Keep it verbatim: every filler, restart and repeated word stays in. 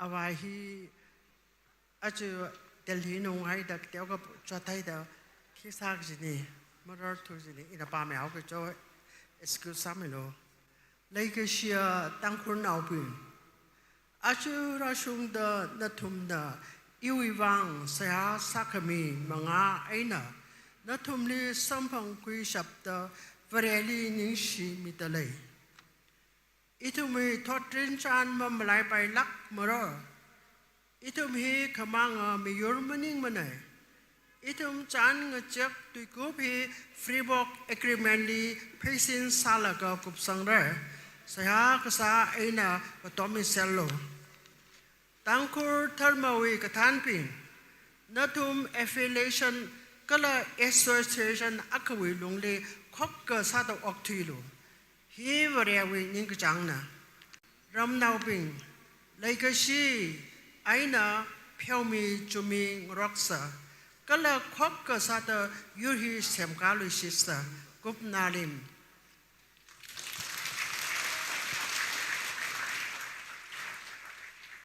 Avā hi aja Delhi nung haida teokha chothaida khi sā kajina, marar thu kajina, ina pāmei haoki cho, excuse sāmilu. Leikashiya Tangkhulnaobing, aja rāshungda nathumna iwui vang seihā sākhami mangā eina nathumli samphangkhuishapda Vareli ningshimida lei. Ithumwui thotrin chān mamalaipailākmara. Ithum hi khamanga miyur maningmana. Ithum chān ngachek tuikup hi Freiburg Agreement li pheisin sālaga kupsangra. Seihā kasā eina katom miserlu. Tangkhul dharmawui kathānbing, nathum affiliation kala association akhawui lungli khokkha sāda okthuilu. Hi Varewui ningkachāngna. Ramnaobing, leikashi eina pheomi chumi ngaroksa, kala khokkha sāda yur hi semkāluishitsa, kupnalim.